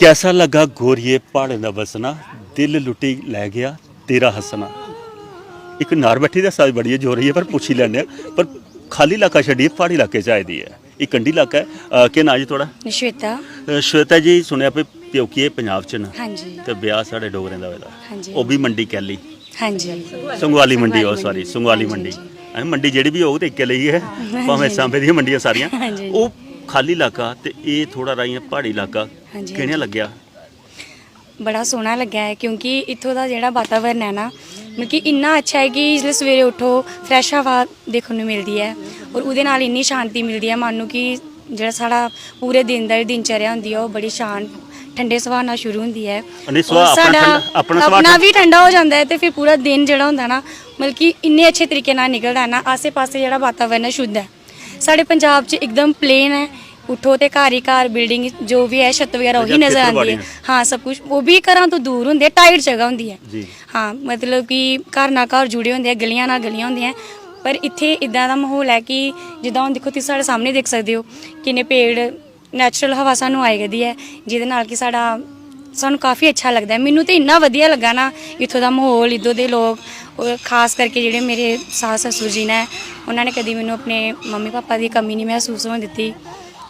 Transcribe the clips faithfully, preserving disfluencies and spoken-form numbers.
कैसा लगा गोरिये प्हाड़ें दा बसना, दिल लुटी लै गया तेरा हस्सना। इक नार बैठी दा साज बड़ी जोर ही है, पर पुच्छी लैने आं, पर खाली इलाका छड्डियै प्हाड़ी इलाके च आए दी ऐ। एह् कंढी इलाका ऐ। अ, केह् नांऽ जी थुआढ़ा? श्वेता। अ, श्वेता जी, सुनेआ भई प्योकिये पंजाब च न। हां जी। ते ब्याह साढ़े डोगरें दा होए दा। हां जी। ओह् बी मंडी कैली। हां जी। संगवाली मंडी, ओह्, संगवाली sorry, संगवाली हां जी, मंडी। हां जी। अहें, मंडी जेह्ड़ी बी होग ते इक्कै लेई ऐ, हां भामें जी। सांबे दियां मंडियां सारियां। हां जी। ओह् खाली इलाका ते एह् थोह्ड़ा हारा इ'यां प्हाड़ी इलाका, हां जी, कि'नें हां जी। लग्गेआ? बड़ा सोह्ना लग्गेआ ऐ, क्योंकि इत्थूं दा जेह्ड़ा वातावरण ऐ ना, मतलब कि इन्ना अच्छा ऐ कि जिसलै सवेरे उट्ठो, fresh हवा देखने नू मिलदी ऐ, और ओह्दे नाल इन्नी शांति मिलदी ऐ, मानो कि जेह्ड़ा साढ़ा पूरे दिन दा, दिनचर्या होंदी ऐ, ओह् बड़ी शांत, ठंडे सुभाऽ नाल शुरू होंदी ऐ। नहीं, और सुभाऽ अपना साढ़ा ठंडा, अपना सुभाऽ अपना ठंडा। बी ठंडा हो जांदा ऐ, ते फिर पूरा दिन जेह्ड़ा होंदा ना, मतलब कि इन्ने अच्छे तरीके नाल निकलदा ऐ ना, आस्सै-पास्सै जेह्ड़ा वातावरण ऐ, शुद्ध ऐ। साढ़े पंजाब च इकदम plain ऐ, उट्ठो ते घर ही घर, building जो बी ऐ, छत्त बगैरा, ते ओही जां नजर खेतर आंदी ऐ। बाड़ियां। हां, सब कुछ, ओह् बी घरां तो दूर होंदे, tight जगह होंदी ऐ। जी। हां, मतलब कि घर ना घर जुड़े होंदे ऐ, गलियां ना गलियां होंदियां ऐ। पर इत्थै इद्दां दा म्हौल ऐ कि जिद्दां हून दिक्खो, तुस साढ़े सामने दिक्खी सकदे ओ, किन्ने पेड़, natural हवा सानूं आए करदी ऐ, जेह्दे नाल कि साढ़ा, सानूं काफी अच्छा लगदा ऐ। मैनूं ते इन्ना बधिया लग्गा ना इत्थूं दा म्हौल, इद्धर दे लोक, और खास करके जेह्ड़े मेरे सास ससुर जी न, उन्होंने कदी मैनूं अपने मम्मी पापा दी कमी निं मसूस होन दित्ती।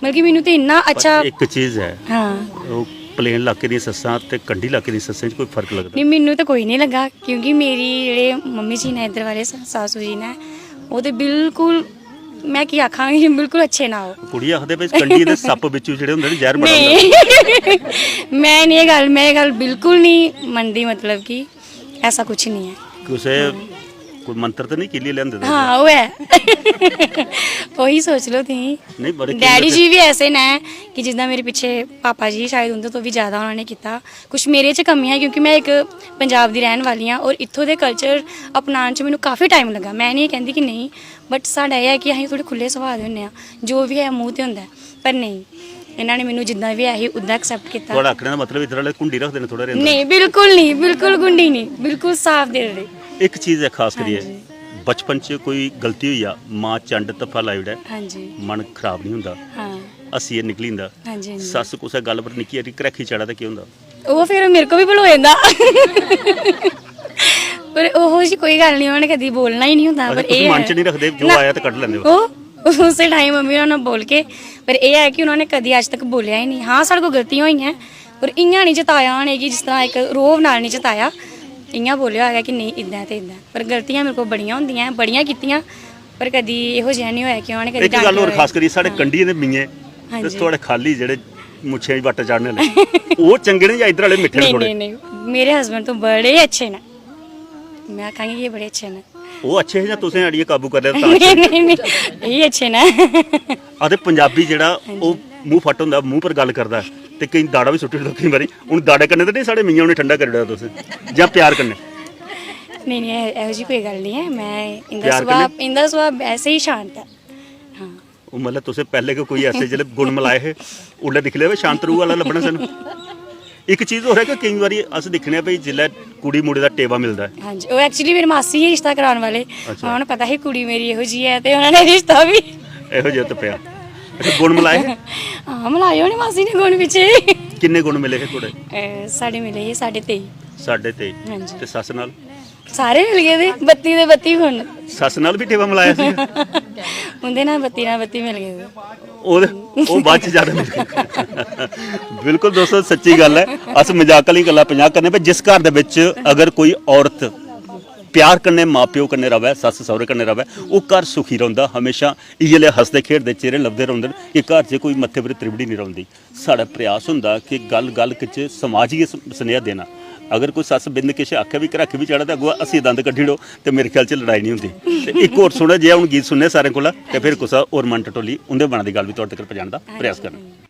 मतलब कि मैनूं ते इन्ना पर अच्छा। इक चीज ऐ, हां। ओह् plain इलाके दियां सस्सां ते कंढी इलाके दियां सस्सें च कोई फर्क लगदा? नहीं, मैनूं ते कोई निं लग्गा, क्योंकि मेरी जेह्ड़े मम्मी जी न, इद्धर वाले स-, सासू जी न, ओह् ते बिल्कुल, में केह् आखां, बिल्कुल अच्छे न ओह्। कुड़ी आखदे भई कंढी दे सप्प बिच्चू जेह्ड़े होंदे न, जैह्र बड़ा होंदा। नेईं। में निं एह् गल्ल, में एह् गल्ल बिल्कुल निं मनदी, मतलब कि ऐसा कुछ निं ऐ। कुसै कोई मंत्र ते निं किल्ली लेआंदे दे? हां, ओह् ऐ। ओही सोच लो तुसीं। नहीं, बड़े डैडी किल्ले जी बी ऐसे न कि जिद्दां मेरे पिच्छे पापा जी, शायद उं'दे तो बी जैदा उ'नें कीता। कुछ मेरे च कमियां ऐ, क्योंकि में इक पंजाब दी रैह्न वाली आं, और इत्थूं दे culture अपनान च मैनूं काफी time लग्गा। में निं एह् कैंह्दी कि नेईं, but साढ़ा एह् ऐ कि असीं थोह्ड़े खु'ल्ले सुभाऽ दे होन्ने आं, जो बी ऐ मूंह ते होंदा ऐ, पर नेईं, इन्होंने मैनूं जिद्दां बी ऐ ही उद्दां accept कीता। थुआढ़ा आखने दा मतलब इद्धर आह्ले घुंडी रखदे न थोह्ड़े हारे अंदर? नेईं, बिल्कुल निं, बिल्कुल घुंडी निं, बिल्कुल साफ दिल दे। इक चीज ऐ खास करियै, हां जी। बचपन च कोई गलती होई जा, मां चंड धफ्फा लाई ओड़ै, हां जी। मन खराब निं होंदा, हां। हस्सियै निकली जंदा। हां जी, हां जी। सस्स कुसै गल्ल पर निक्की हारी घरैखी चढ़ै ते केह् होंदा? ओह् फिर मेरे को बी बलोई जंदा। पर ओहो जी कोई गल्ल निं, उ'नें कदी बोलना ही निं होंदा। अच्छा, पर तुस एह् मन ऐ च निं रखदे, जो ना, आया ते कड्ढ लैंदे ओ? ओह् उस्सै time मम्मी होना बोल के, पर एह् ऐ कि उन्होंने कदी अज्ज तक बोलेआ ही निं। हां, साढ़े कोल गलतियां होइयां, पर इ'यां निं जताया उ'नें कि जिस तरह इक रोह् नाल निं जताया, इ'यां बोलेआ होएगा कि नेईं, इद्दां ऐ ते इद्दां ऐ। पर गलतियां मेरे कोल बड़ियां होंदियां ऐ, बड़ियां कीतियां, पर कदी एहो जेहा निं होएआ कि उ'नें कदी इक गल्ल होर डांटेआ खास करियै साढ़े होऐ। हां। कंढियें दे मियें, हां ते जी। थुआढ़े खाल्ली जेह्ड़े मुच्छें दी बट्ट चाढ़ने आह्ले, ओह् चंगे न जां इद्धर आह्ले मिट्ठे न नेईं, थोह्ड़े? नेईं, नेईं, मेरे husband तो बड़े अच्छे न, में आखांगी कि एह् बड़े अच्छे न। ओह् अच्छे हे जां तुसें अड़ियै काबू करी लेआ तां अच्छे? नेईं, नेईं, एह् अच्छे न। आखदे पंजाबी जेह्ड़ा, हां जी। ओह् मूंह फट्ट होंदा, मूंह पर गल्ल करदा, ते केईं दाड़ा बी सुट्टी ओड़दा केईं बारी। हून दाड़े कन्नै ते निं साढ़े मियां उ'नें ठंडा करी ओड़ेआ तुसें, जां प्यार कन्नै? नेईं, नेईं, एहो जी कोई गल्ल निं ऐ। में, इं'दा प्यार सुभाऽ, कन्नै? इं'दा सुभाऽ वैसे ही शांत ऐ। हां। ओह् मतलब तुसें पैह्लें गै कोई ऐसे जेल्लै गुण मलाए हे, उल्लै दिक्खी लेआ, शांत रूह आह्ला लब्भना सानूं। इक चीज होर ऐ कि केईं बारी अस दिक्खने आं भई जिल्लै कुड़ी मुड़े दा टेवा मिलदा ऐ। हां जी, ओह् actually मेरी मासी ही रिश्ता कराने वाले। अच्छा। उ'नें पता ही कुड़ी मेरी एहो जी ऐ ते उ'नें रिश्ता बी एहो जेहा तुप्पेआ। अच्छा, गुण मलाए हे? हां, मलाए होने मासी ने गुण पिच्छे। किन्ने गुण मिले हे थुआढ़े? अ, साढ़े मिले हे साढ़े तेई। साढ़े तेई। हां जी। ते सस्स नाल? सारे मिल गेदे, बत्ती दे बत्ती गुण। सस्स नाल बी टेवा मलाया सी? उं'दे नाल बत्ती नाल बत्ती मिल गेदे। ओह्, ओह् बाद च ज्यादा मिल गेदे। बिल्कुल दोस्तो, सच्ची गल्ल ऐ। अस मजाक आह्ली गल्लां पंजाह् करने, पर जिस घर दे बिच अगर कोई औरत प्यार कन्नै मां प्यो कन्नै र'वै, सस्स सौह्रे कन्नै र'वै, ओह् घर सुखी रौंह्दा। हमेशा इ'यै लेआ हसदे खेढदे चेह्रे लभदे रौंह्दे न कि घर च कोई मत्थे पर त्रिबड़ी निं रौंह्दी। साढ़ा प्रयास होंदा कि गल्ल गल्ल च समाज गी स-, सनेहा देना। अगर कोई सस्स बिंद किश आखै बी, घराखी बी चढ़ै, ते अग्गुआं हस्सियै दंद कड्ढी ओड़ो, ते मेरे ख्याल च लड़ाई निं होंदी। ते इक होर सोह्ना जेहा हून गीत सुनने सारें कोला, ते फिर कुसै होर मन टटोली उं'दे मना दी गल्ल बी थुआढ़े तगर पजाने दा प्रयास करना।